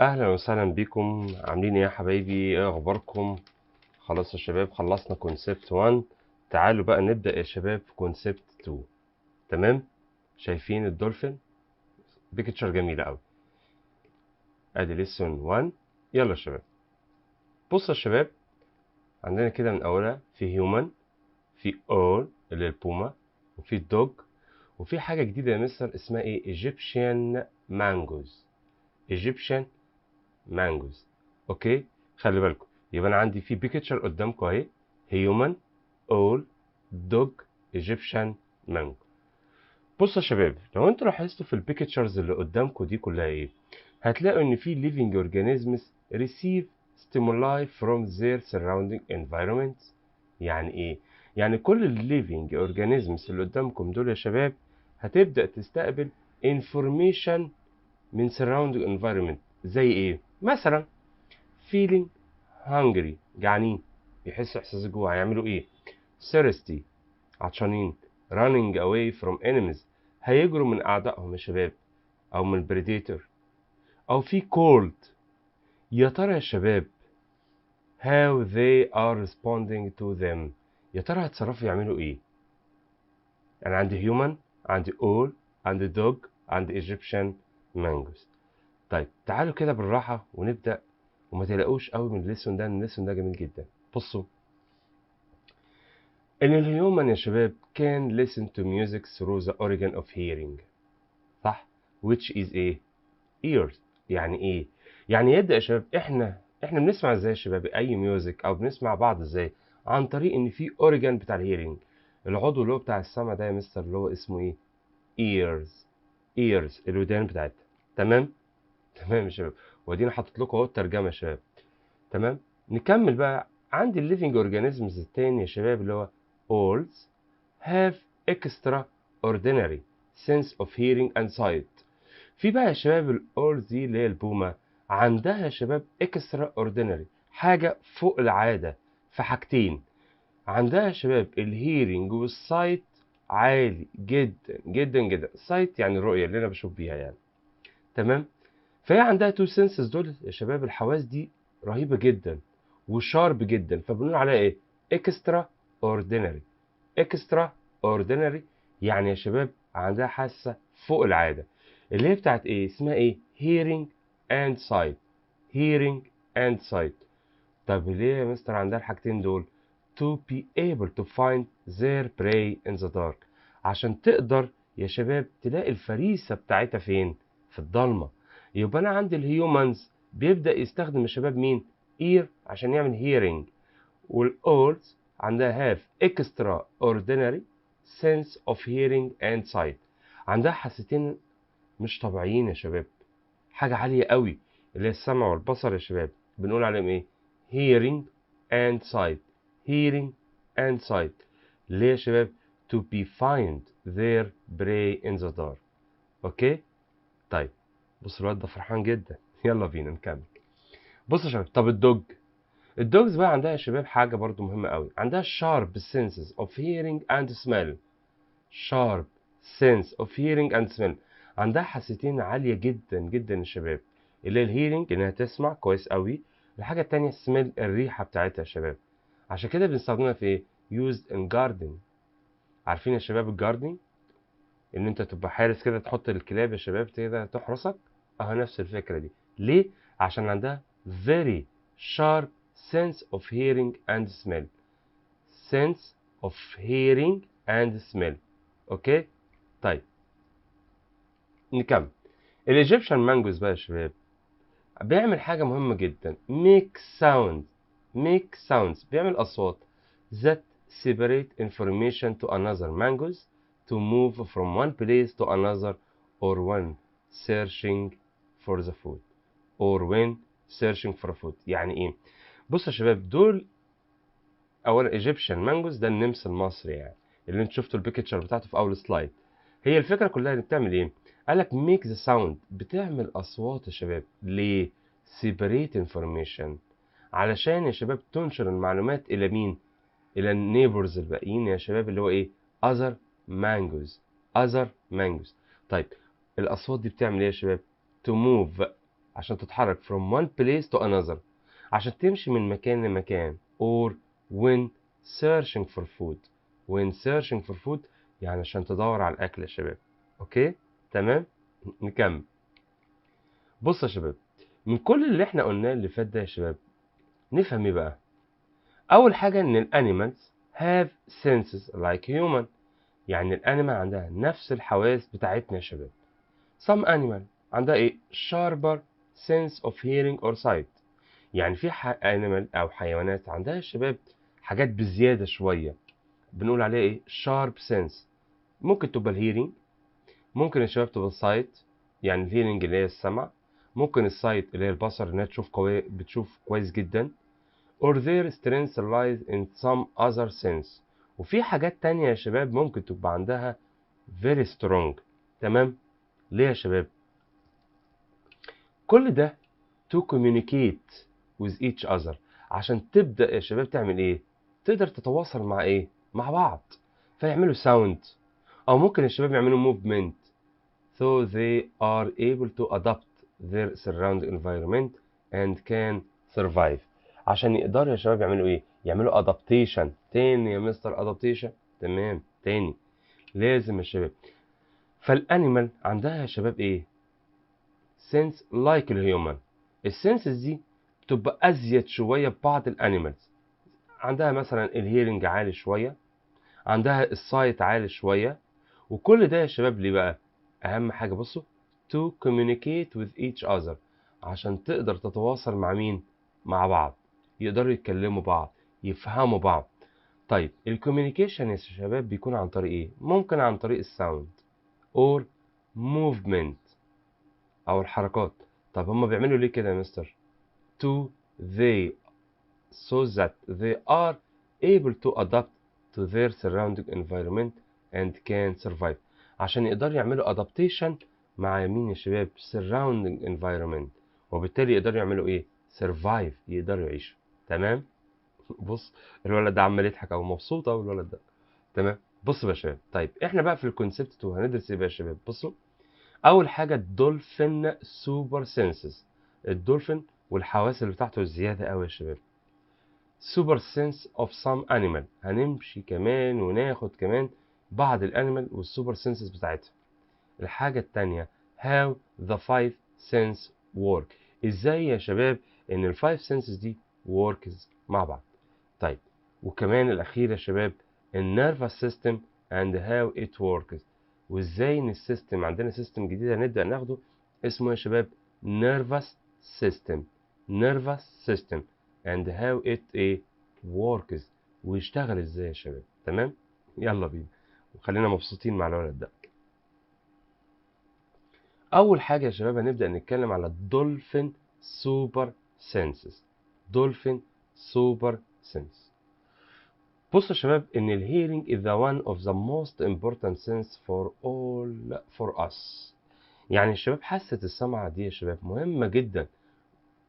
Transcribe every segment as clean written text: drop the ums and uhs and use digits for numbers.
اهلا وسهلا بكم. عاملين ايه يا حبايبي؟ ايه اخباركم؟ خلاص يا شباب، خلصنا concept 1. تعالوا بقى نبدا يا شباب في concept 2. تمام، شايفين ال dolphin؟ picture جميله قوي. ادي lesson 1. يلا يا شباب، بصوا يا شباب، عندنا كده من اولها في human، في owl اللي هي البومه، وفي dog، وفي حاجه جديده يا مستر اسمها ايه؟ Egyptian mongoose. Egyptian mongoose. okay، خلي بالكم، يبقى انا عندي في picture قدامكم اهي، human، owl، dog، Egyptian mongoose. بصوا يا شباب، لو انتوا لاحظتوا في ال pictures اللي قدامكم دي كلها ايه، هتلاقوا ان في living organisms receive stimuli from their surrounding environment. يعني ايه؟ يعني كل ال living organisms اللي قدامكم دول يا شباب هتبدأ تستقبل information من surrounding environment. زي ايه؟ مثلا feeling hungry، جعانين، بيحسوا احساس الجوع، هيعملوا ايه؟ thirsty، عطشانين، running away from enemies، هيجروا من اعدائهم يا شباب او من predator، او في cold. يا ترى يا شباب how they are responding to them، يا ترى هيتصرفوا يعملوا ايه؟ انا عندي human، عندي owl، عندي dog، عندي Egyptian mongoose. طيب تعالوا كده بالراحة ونبدأ، وما تقلقوش قوي من ال lesson ده، ال lesson ده جميل جدا. بصوا ان ال human يا شباب can listen to music through the organ of hearing، صح؟ which is a ears. يعني ايه؟ يعني يبدأ يا شباب، احنا بنسمع ازاي يا شباب اي music، او بنسمع بعض ازاي؟ عن طريق ان في organ بتاع ال hearing، العضو اللي هو بتاع السمع ده يا مستر اللي هو اسمه ايه؟ ears. ears، الودان بتاعتها. تمام تمام يا شباب، وادينا حاطط لكم اهو الترجمه يا شباب. تمام، نكمل بقى. عندي ال living organisms التاني يا شباب اللي هو owls have extraordinary sense of hearing and sight. في بقى يا شباب ال owls دي اللي هي البومه، عندها يا شباب extraordinary، حاجه فوق العاده في حاجتين. عندها يا شباب ال hearing وال sight عالي جدا جدا جدا. sight يعني الرؤيه اللي انا بشوف بيها يعني. تمام، فهي عندها two senses دول يا شباب، الحواس دي رهيبه جدا و sharp جدا، فبنقول عليها ايه؟ extraordinary. extraordinary يعني يا شباب عندها حاسه فوق العاده، اللي هي بتاعت ايه؟ اسمها ايه؟ hearing and sight. hearing and sight. طب ليه يا مستر عندها الحاجتين دول؟ to be able to find their prey in the dark، عشان تقدر يا شباب تلاقي الفريسة بتاعتها فين؟ في الضلمة. يبقى أنا عندي ال humans بيبدأ يستخدم يا شباب مين؟ ear عشان يعمل hearing، وال owls عندها have extraordinary sense of hearing and sight، عندها حاستين مش طبيعيين يا شباب، حاجة عالية قوي اللي هي السمع والبصر يا شباب، بنقول عليهم ايه؟ hearing and sight. hearing and sight. ليه يا شباب؟ to be find their prey in the dark. okay؟ طيب بص الواد ده فرحان جدا، يلا بينا نكمل. بص يا شباب، طب ال dog، ال dogs بقى عندها يا شباب حاجة برضو مهمة قوي، عندها sharp senses of hearing and smell. sharp sense of hearing and smell، عندها حاستين عالية جدا جدا يا شباب، اللي هي ال hearing انها تسمع كويس قوي، الحاجة التانية السميل الريحة بتاعتها يا شباب. عشان كده بنستخدمها في ايه؟ used in gardening. عارفين يا شباب ال gardening؟ ان انت تبقى حارس كده، تحط الكلاب يا شباب كده تحرسك، اهو نفس الفكرة دي. ليه؟ عشان عندها very sharp sense of hearing and smell. sense of hearing and smell. okay؟ طيب نكمل. ال Egyptian mongoose بقى يا شباب بيعمل حاجة مهمة جدا، make sound. make sounds، بيعمل أصوات that separate information to another mongoose to move from one place to another or when searching for the food or when searching for food. يعني ايه؟ بصوا يا شباب، دول اولا Egyptian mongoose ده النمس المصري يعني، اللي انت شفتوا ال picture بتاعته في اول slide. هي الفكره كلها ان بتعمل ايه؟ قال لك make the sound، بتعمل اصوات يا شباب. ليه؟ separate information، علشان يا شباب تنشر المعلومات الى مين؟ الى ال neighbors الباقيين يا شباب، اللي هو ايه؟ other mongoose. other mongoose. طيب الاصوات دي بتعمل ايه يا شباب؟ to move عشان تتحرك from one place to another، عشان تمشي من مكان لمكان، or when searching for food. when searching for food يعني عشان تدور على الأكل يا شباب. okay تمام، نكمل. بص يا شباب، من كل اللي احنا قلناه اللي فات ده يا شباب نفهم ايه بقى؟ أول حاجة إن ال animals have senses like human، يعني ال animal عندها نفس الحواس بتاعتنا يا شباب. some animal عندها ايه؟ sharper sense of hearing or sight، يعني في animal أو حيوانات عندها يا شباب حاجات بزيادة شوية، بنقول عليها ايه؟ sharp sense. ممكن تبقى ال hearing، ممكن يا شباب تبقى ال sight، يعني ال hearing اللي هي السمع، ممكن ال sight اللي هي البصر، انها تشوف قوي، بتشوف كويس جدا، or their strength lies in some other sense. وفي حاجات تانية يا شباب ممكن تبقى عندها very strong. تمام؟ ليه يا شباب؟ كل ده to communicate with each other، عشان تبدأ يا شباب تعمل ايه؟ تقدر تتواصل مع ايه؟ مع بعض، فيعملوا sound، او ممكن يا شباب يعملوا movement، so they are able to adapt their surrounding environment and can survive. عشان يقدروا يا شباب يعملوا ايه؟ يعملوا adaptation. تاني يا مستر adaptation، تمام، تاني لازم يا شباب. فال animal عندها يا شباب ايه؟ sense like ال human. ال senses دي بتبقى ازيد شويه في بعض ال animals، عندها مثلا ال hearing عالي شويه، عندها ال sight عالي شويه، وكل ده يا شباب ليه بقى؟ اهم حاجه بصوا، to communicate with each other، عشان تقدر تتواصل مع مين؟ مع بعض، يقدروا يتكلموا بعض، يفهموا بعض. طيب ال communication يا شباب بيكون عن طريق ايه؟ ممكن عن طريق ال sound or movement او الحركات. طب هما بيعملوا ليه كده يا مستر؟ to they so that they are able to adapt to their surrounding environment and can survive، عشان يقدروا يعملوا adaptation مع مين يا شباب؟ surrounding environment، وبالتالي يقدروا يعملوا ايه؟ survive، يقدروا يعيشوا. تمام؟ بص الولد ده عمال يضحك او مبسوط او الولد ده. تمام؟ بصوا يا شباب، طيب احنا بقى في ال concept 2 هندرس ايه بقى يا شباب؟ بصوا، اول حاجه ال dolphin super senses، ال dolphin والحواس اللي بتاعته الزياده قوي يا شباب. super sense of some animal، هنمشي كمان وناخد كمان بعض ال animal وال super senses بتاعتها. الحاجه التانية how the five sense work، ازاي يا شباب ان ال five senses دي works مع بعض. طيب وكمان الاخير يا شباب ال nervous system and how it works، وازاي ان ال system عندنا system جديد هنبدأ ناخده اسمه يا شباب nervous system، nervous system and how it ايه works، ويشتغل ازاي يا شباب. تمام؟ يلا بينا وخلينا مبسوطين مع الولد ده. اول حاجه يا شباب هنبدا نتكلم على ال dolphin super senses. dolphin super sense. بصوا يا شباب ان ال hearing is the one of the most important sense for all for us. يعني الشباب حاسة السمع دي يا شباب مهمة جدا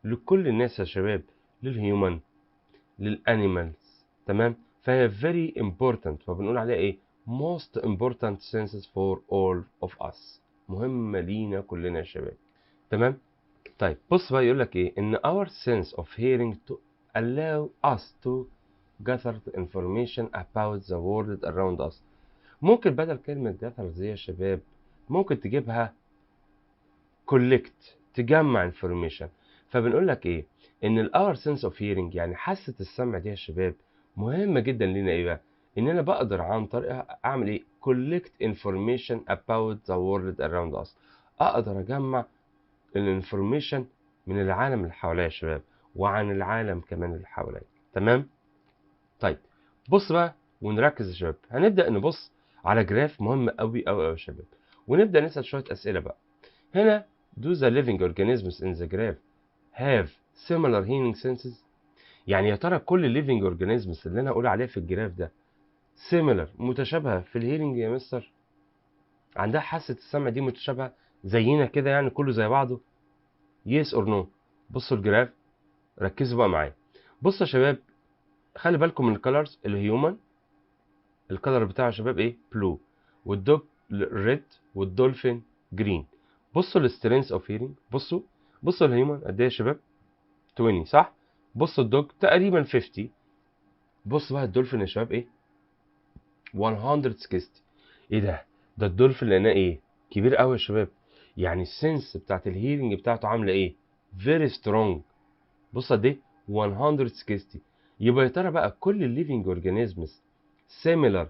لكل الناس يا شباب، لل human، لل animals. تمام؟ فهي very important، فبنقول عليها ايه؟ most important senses for all of us، مهمة لينا كلنا يا شباب. تمام؟ طيب بص بقى يقول لك ايه؟ ان our sense of hearing to allow us to gather the information about the world around us. ممكن بدل كلمة gather دي يا شباب ممكن تجيبها collect، تجمع information. فبنقول لك ايه؟ ان ال our sense of hearing يعني حاسة السمع دي يا شباب مهمة جدا لينا. ايه بقى؟ ان انا بقدر عن طريقها اعمل ايه؟ collect information about the world around us، اقدر اجمع ال information من العالم اللي حواليا يا شباب، وعن العالم كمان اللي حواليا. تمام؟ طيب بص بقى ونركز يا شباب، هنبدأ نبص على graph مهم قوي قوي قوي يا شباب، ونبدأ نسأل شوية أسئلة بقى. هنا do the living organisms in the graph have similar hearing senses؟ يعني يا ترى كل living organisms اللي انا هقول عليها في ال graph ده similar متشابهة في ال hearing يا مستر؟ عندها حاسة السمع دي متشابهة زينا كده، يعني كله زي بعضه؟ yes or no؟ بصوا ال graph، ركزوا بقى معايا. بصوا يا شباب، خلي بالكم من ال colors. ال human ال color بتاعه يا شباب ايه؟ blue، وال dog red، وال dolphin green. بصوا ال strength of hearing، بصوا بصوا ال human قد ايه يا شباب؟ 20، صح؟ بص ال dog تقريبا 50. بص بقى الدولفين يا شباب ايه؟ 160. ايه ده؟ ده الدولفين لقيناه ايه؟ كبير قوي يا شباب. يعني ال sense بتاعت ال hearing بتاعته عامله ايه؟ very strong. بص قد ايه؟ 160. يبقى يا ترى بقى كل ال living organisms similar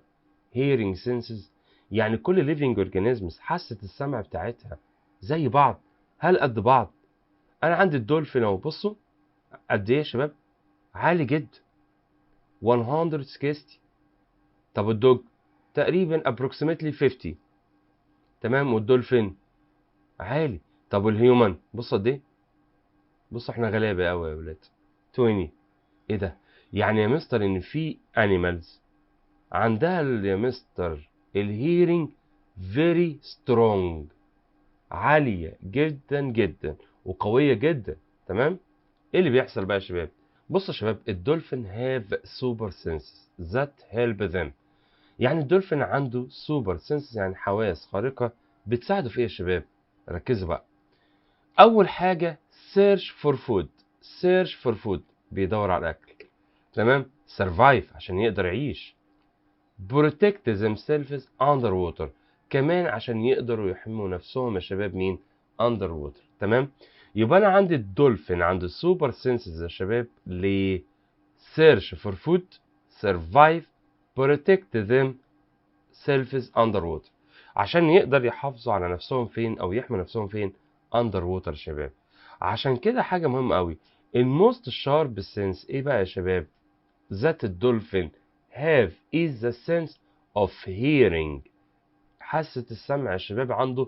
hearing senses؟ يعني كل living organisms حاسه السمع بتاعتها زي بعض؟ هل قد بعض؟ انا عندي الدولفين اهو، بصوا قد ايه يا شباب؟ عالي جدا، 160. طب ال dog تقريبا approximately 50، تمام؟ والدولفين عالي. طب وال human بص قد ايه؟ بص احنا غلابه قوي يا ولاد، 20. ايه ده؟ يعني يا مستر ان في animals عندها يا مستر ال hearing very strong، عاليه جدا جدا وقويه جدا، تمام؟ ايه اللي بيحصل بقى يا شباب؟ بصوا يا شباب، ال dolphin have super senses that help them. يعني الدولفين عنده super senses، يعني حواس خارقة بتساعده في ايه يا شباب؟ ركزوا بقى. اول حاجة search for food، search for food بيدور على الاكل، تمام؟ survive عشان يقدر يعيش، protect themselves underwater كمان عشان يقدروا يحموا نفسهم يا شباب مين؟ underwater، تمام؟ يبقى انا عندي الدولفين عنده super senses يا شباب ل search for food، survive، protect themselves underwater عشان يقدر يحافظوا على نفسهم فين او يحموا نفسهم فين؟ underwater يا شباب. عشان كده حاجة مهمة قوي، ال most sharp sense ايه بقى يا شباب؟ that ال dolphin have is the sense of hearing. حاسة السمع يا شباب عنده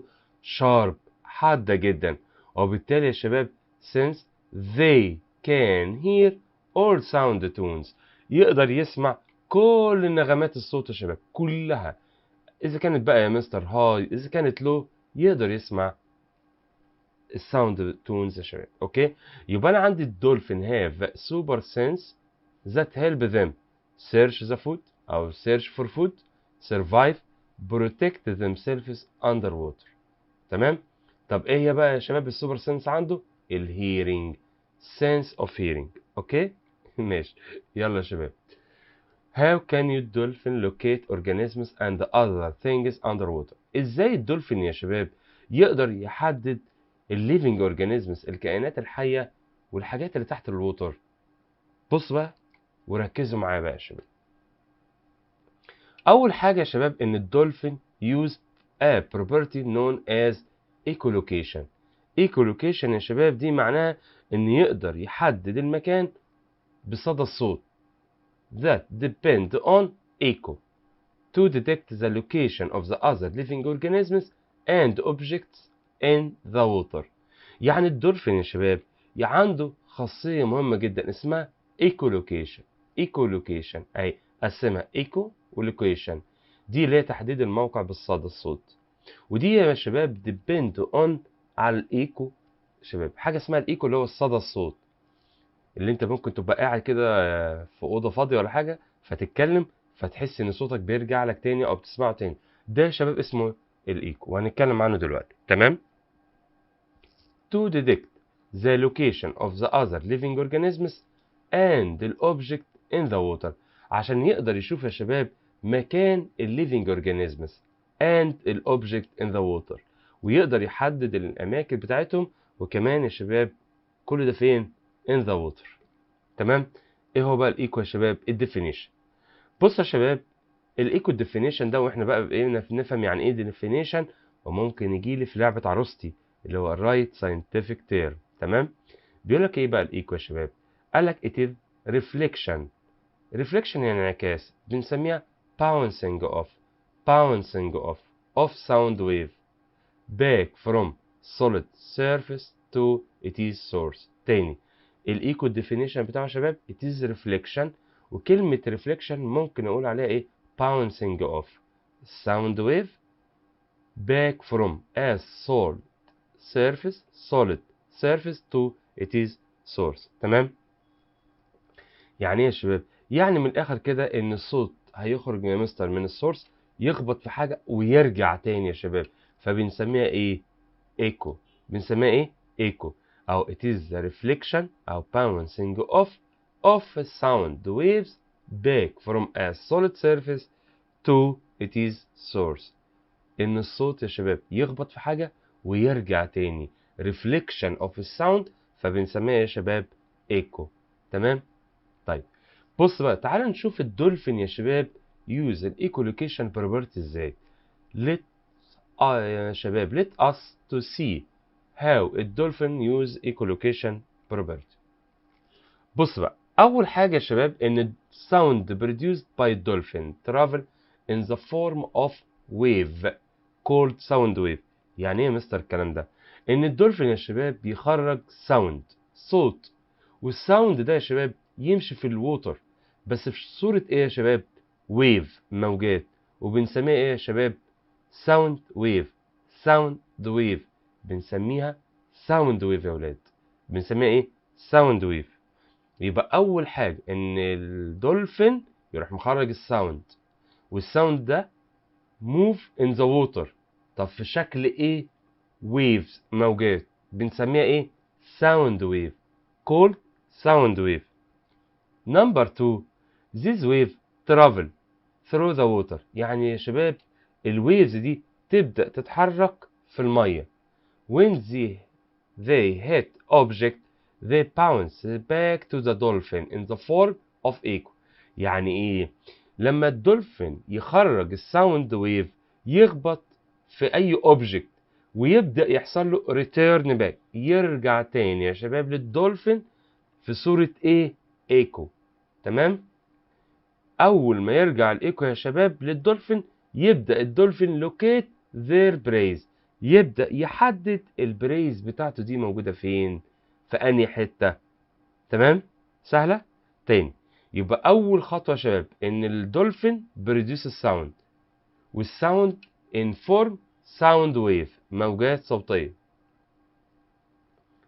sharp، حادة جدا، وبالتالي يا شباب since they can hear all sound tones، يقدر يسمع كل النغمات الصوت يا شباب كلها، إذا كانت بقى يا مستر high إذا كانت low، يقدر يسمع ال sound tones يا شباب. okay، يبقى انا عندي ال dolphin have super sense that help them search the food او search for food، survive، protect themselves underwater، تمام؟ طب ايه هي بقى يا شباب ال super sense عنده؟ ال hearing، sense of hearing. okay ماشي، يلا يا شباب. How can you dolphin locate organisms and other things underwater؟ ازاي الدولفين يا شباب يقدر يحدد ال living organisms، الكائنات الحية والحاجات اللي تحت ال water؟ بص بقى وركزوا معايا بقى يا شباب. اول حاجة يا شباب ان ال dolphin use a property known as echolocation. echolocation يا شباب دي معناها ان يقدر يحدد المكان بصدى الصوت that depend on echo to detect the location of the other living organisms and objects in the water. يعني الدولفين يا شباب عنده خاصية مهمة جدا اسمها echolocation. echolocation أي قسمها echo و location، دي اللي هي تحديد الموقع بالصدى الصوت، ودي يا شباب depend on على ال echo شباب، حاجة اسمها ال echo اللي هو الصدى الصوت، اللي انت ممكن تبقى قاعد كده في أوضة فاضية ولا حاجة فتتكلم فتحس ان صوتك بيرجع لك تاني او بتسمعه تاني، ده يا شباب اسمه ال echo وهنتكلم عنه دلوقتي، تمام؟ To detect the location of the other living organisms and the object in the water، عشان يقدر يشوف يا شباب مكان ال living organisms and the object in the water، ويقدر يحدد الأماكن بتاعتهم، وكمان يا شباب كل ده فين؟ in the water، تمام؟ ايه هو بقى ال echo يا شباب؟ ال definition. بص يا شباب ال echo definition ده، واحنا بقى ايه نفهم يعني ايه definition، وممكن يجي لي في لعبة عروستي اللي هو ال write scientific term، تمام؟ بيقول لك ايه بقى ال echo يا شباب؟ قال لك it is reflection. reflection يعني انعكاس، بنسميها bouncing off، bouncing off of sound wave back from solid surface to its source. تاني ال echo definition بتاعه يا شباب it is reflection، وكلمة reflection ممكن اقول عليها ايه؟ bouncing off sound wave back from a solid surface، solid surface to its source، تمام؟ يعني ايه يا شباب؟ يعني من الاخر كده ان الصوت هيخرج يا مستر من ال source يخبط في حاجة ويرجع تاني يا شباب، فبنسميها ايه؟ echo. بنسميها ايه؟ echo. أو it is the reflection أو bouncing off of sound waves back from a solid surface to its source. إن الصوت يا شباب يخبط في حاجة ويرجع تاني، reflection of sound، فبنسميها يا شباب echo. تمام؟ طيب بص بقى، تعال نشوف الدولفين يا شباب use ال echolocation property ازاي. let يا شباب let us to see how a dolphin use echolocation property. بص بقى، اول حاجه يا شباب ان sound produced by dolphin travel in the form of wave called sound wave. يعني ايه يا مستر الكلام ده؟ ان الدولفين يا شباب بيخرج sound، صوت، وال sound ده يا شباب يمشي في ال water بس في صورة ايه يا شباب؟ wave، موجات، وبنسميها ايه يا شباب؟ sound wave. sound wave بنسميها sound wave يا ولاد، بنسميها ايه؟ sound wave. يبقى اول حاجه ان الدولفين يروح مخرج ال sound، وال sound ده move in the water، طب في شكل ايه؟ waves، موجات، بنسميها ايه؟ sound wave، called sound wave. number 2، this wave travel through the water. يعني يا شباب ال waves دي تبدأ تتحرك في المية. when they hit object they bounce back to the dolphin in the form of echo. يعني ايه؟ لما الدولفين يخرج ال sound wave يخبط في اي object ويبدأ يحصل له return back، يرجع تاني يا شباب للدولفين في صورة ايه؟ echo. تمام؟ اول ما يرجع ال echo يا شباب للدولفين يبدأ ال dolphin locate their preys، يبدأ يحدد ال preys بتاعته دي موجودة فين، في انهي حتة. تمام؟ سهلة؟ تاني، يبقى اول خطوة يا شباب ان ال dolphin produce ال sound، وال sound in form sound wave، موجات صوتية.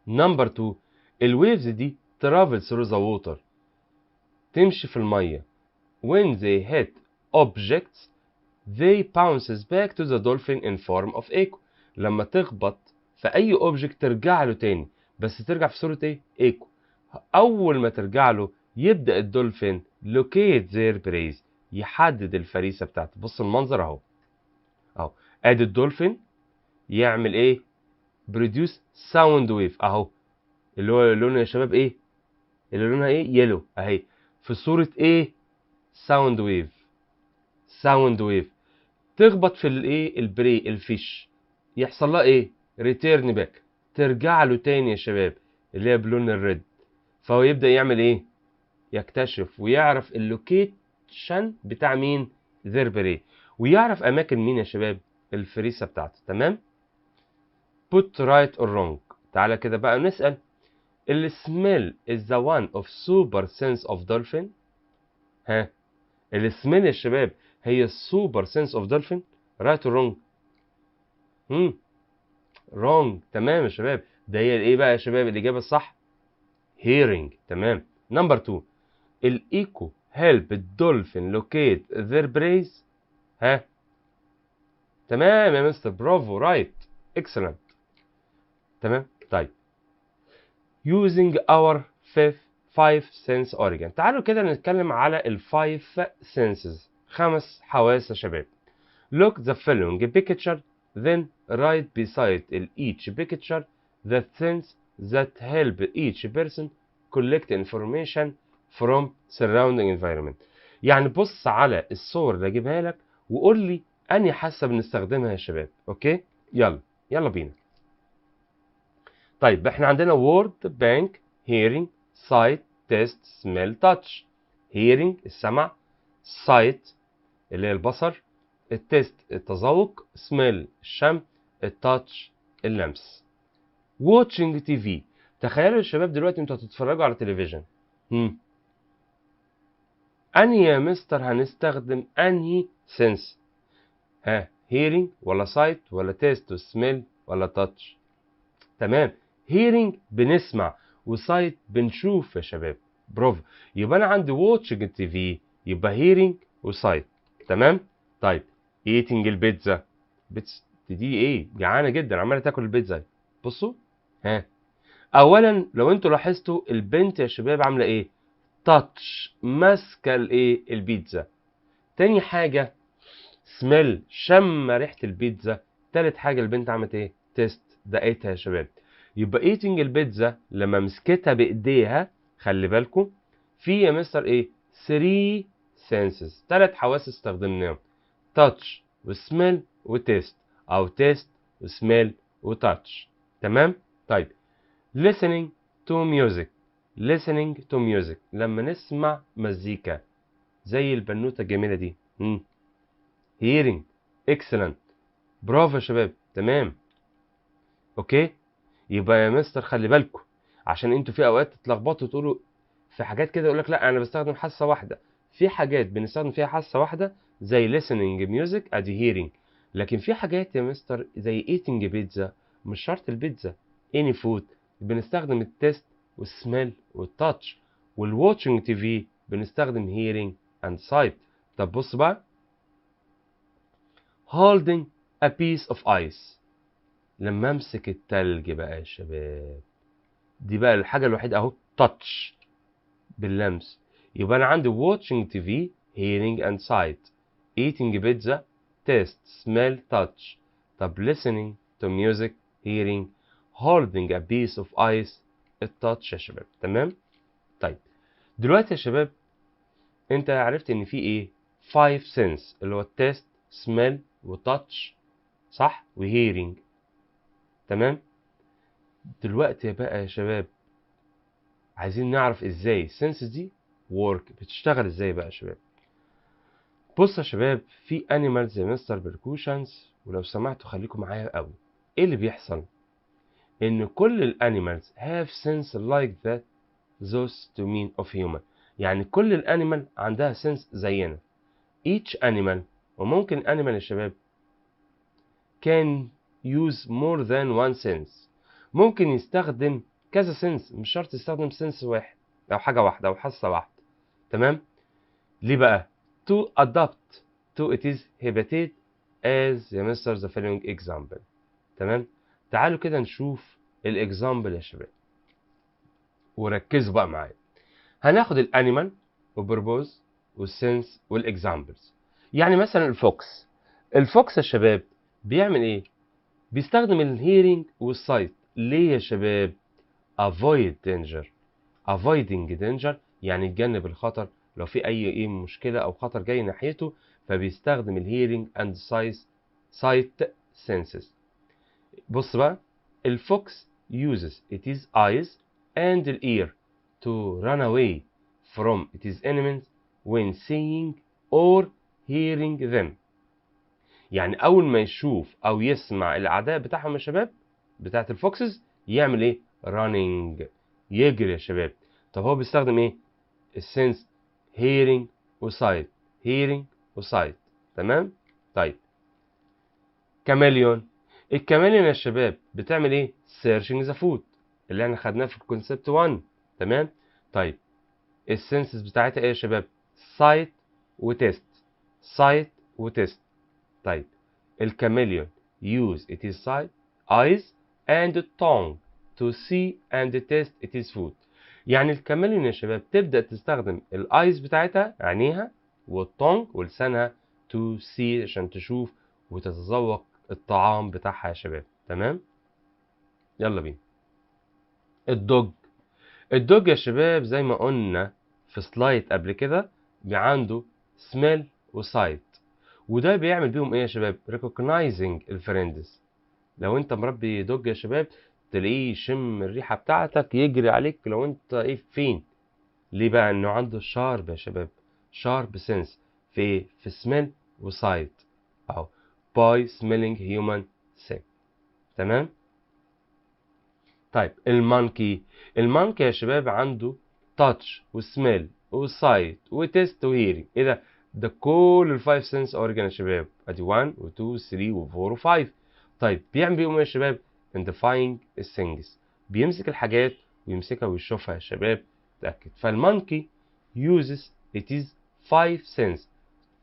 number 2، ال waves دي travel through the water، تمشي في المية. when they hit objects they bounces back to the dolphin in form of echo. لما تخبط في اي object ترجع له تاني، بس ترجع في صورة ايه؟ echo. اول ما ترجع له يبدأ ال dolphin locate their preys، يحدد الفريسة بتاعته. بص المنظر اهو، اهو ادي الدولفين يعمل ايه؟ produce sound wave اهو، اللي هو لونه يا شباب ايه؟ اللي لونها ايه؟ yellow اهي، في صورة ايه؟ sound wave. sound wave تخبط في الايه؟ ال prey، ال fish، يحصل لها ايه؟ return back، ترجع له تاني يا شباب اللي هي بلون ال red. فهو يبدأ يعمل ايه؟ يكتشف ويعرف ال location بتاع مين؟ their prey، ويعرف اماكن مين يا شباب؟ الفريسة بتاعته. تمام؟ put right or wrong. تعالى كده بقى نسأل، ال smell is the one of super sense of dolphin. ها، ال smell يا شباب هي ال super sense of dolphin، right or wrong؟ Wrong. تمام يا شباب، ده هي الايه بقى يا شباب؟ الاجابه الصح hearing. تمام. number 2، ال echo help ال dolphin locate their preys. ها، تمام يا مستر، برافو، right، excellent. تمام. طيب using our five sense organ. تعالوا كده نتكلم على ال five senses، خمس حواس يا شباب. look the following picture then write beside each picture the sense that help each person collect information from surrounding environment. يعني بص على الصور اللي اجيبها لك وقول لي انهي حاسه بنستخدمها يا شباب. okay، يلا يلا بينا. طيب احنا عندنا word bank، hearing، sight، taste، smell، touch. hearing السمع، sight اللي هي البصر، ال taste التذوق، smell الشم، ال touch اللمس. watching TV. تخيلوا يا شباب دلوقتي انتوا هتتفرجوا على تلفزيون، انهي يا مستر هنستخدم انهي sense؟ ها، hearing ولا sight ولا taste و smell ولا touch؟ تمام، hearing بنسمع و sight بنشوف يا شباب، برافو. يبقى انا عندي watching TV يبقى hearing و sight. تمام. طيب eating البيتزا، بيتزا دي ايه؟ جعانه جدا عماله تاكل البيتزا. بصوا، ها، اولا لو انتوا لاحظتوا البنت يا شباب عامله ايه؟ touch، ماسكه الايه؟ البيتزا. تاني حاجة سميل، شم ريحه البيتزا. تالت حاجة البنت عملت ايه؟ taste، دقتها يا شباب. يبقى eating البيتزا لما مسكتها بايديها، خلي بالكم في يا مستر ايه؟ 3 senses، 3 حواس استخدمناهم، touch و smell و taste، او taste و smell و touch. تمام؟ طيب listening to music، listening to music لما نسمع مزيكا زي البنوتة الجميلة دي، hearing، excellent، برافو يا شباب، تمام، okay. يبقى يا مستر خلي بالكم عشان انتوا في اوقات تتلخبطوا تقولوا في حاجات كده يقول لك لا انا بستخدم حاسه واحدة. في حاجات بنستخدم فيها حاسه واحدة زي listening music ادي hearing، لكن في حاجات يا مستر زي eating pizza، مش شرط البيتزا، any food، بنستخدم ال taste وال smell وال touch، وال watching TV بنستخدم hearing and sight. طب بص بقى، holding a piece of ice، لما امسك التلج بقى يا شباب، دي بقى الحاجة الوحيدة اهو، touch باللمس. يبقى انا عندي watching TV hearing and sight، eating pizza taste smell touch، طب listening to music hearing، holding a piece of ice ال touch يا شباب. تمام؟ طيب دلوقتي يا شباب انت عرفت ان في ايه؟ 5 sense اللي هو taste smell و touch، صح، و hearing. تمام؟ دلوقتي بقى يا شباب عايزين نعرف ازاي ال senses دي work، بتشتغل ازاي بقى يا شباب. بص يا شباب، في animals يا مستر precautions، ولو سمحتوا خليكم معايا قوي. ايه اللي بيحصل؟ ان كل ال animals have sense like that those to mean of human، يعني كل ال animal عندها sense زينا. each animal، وممكن animal يا شباب can use more than one sense، ممكن يستخدم كذا sense، مش شرط يستخدم sense واحد او حاجة واحدة او حاسه واحدة. تمام؟ ليه بقى؟ to adapt to its habitat as يا مستر the following example. تمام؟ تعالوا كده نشوف ال example يا شباب، وركزوا بقى معايا. هناخد ال animal و purpose وال sense وال examples. يعني مثلا ال fox، ال fox يا شباب بيعمل ايه؟ بيستخدم ال hearing وال sight. ليه يا شباب؟ avoid danger، avoiding danger يعني يتجنب الخطر، لو في اي ايه مشكلة او خطر جاي ناحيته فبيستخدم ال hearing and sight senses. بص بقى، ال fox uses its eyes and the ear to run away from its enemies when seeing or hearing them. يعني اول ما يشوف او يسمع الاعداء بتاعهم يا شباب بتاعت ال foxes يعمل ايه؟ running، يجري يا شباب. طب هو بيستخدم ايه؟ ال sense hearing و sight، hearing و sight. تمام؟ طيب chameleon، ال chameleon يا شباب بتعمل ايه؟ searching the food اللي احنا خدناه في ال concept 1. تمام؟ طيب ال senses بتاعتها ايه يا شباب؟ sight و taste، sight و taste. طيب ال chameleon use its sight, eyes and tongue to see and taste its food. يعني ال chameleon يا شباب تبدأ تستخدم ال eyes بتاعتها عينيها وال tongue ولسانها to see عشان تشوف وتتذوق الطعام بتاعها يا شباب. تمام؟ يلا بينا. ال dog، ال dog يا شباب زي ما قلنا في slide قبل كده عنده smell و sight، وده بيعمل بيهم ايه يا شباب؟ recognizing ال friends. لو انت مربي dog يا شباب تلاقيه يشم الريحة بتاعتك يجري عليك لو انت ايه فين. ليه بقى؟ انه عنده sharp يا شباب، sharp sense في ايه؟ في smell و sight اهو، by smelling human scent. تمام؟ طيب ال monkey، ال monkey يا شباب عنده touch و smell و sight و taste و hearing. ايه ده؟ ده كل ال five sense organ يا شباب، ادي 1 و2 3 و4 و5. طيب بيعمل بيهم ايه يا شباب؟ identifying things، بيمسك الحاجات ويمسكها ويشوفها يا شباب، تأكد. فال monkey uses its five sense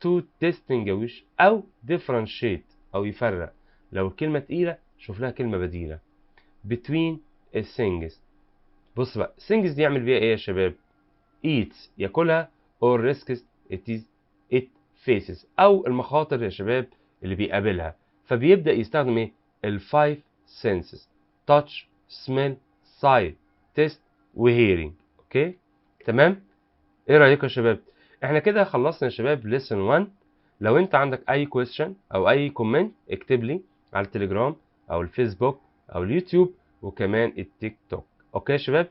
to distinguish أو differentiate أو يفرق. لو الكلمة تقيلة شوف لها كلمة بديلة between things. بص بقى، things دي يعمل بيها ايه يا شباب؟ eats ياكلها، or risks it is it faces، او المخاطر يا شباب اللي بيقابلها. فبيبدأ يستخدم ايه؟ ال five senses: touch، smell، sight، taste و hearing. okay، تمام. ايه رأيكم يا شباب؟ احنا كده خلصنا يا شباب lesson 1. لو انت عندك اي question او اي comment اكتب لي على التليجرام او الفيسبوك او اليوتيوب وكمان التيك توك. okay يا شباب.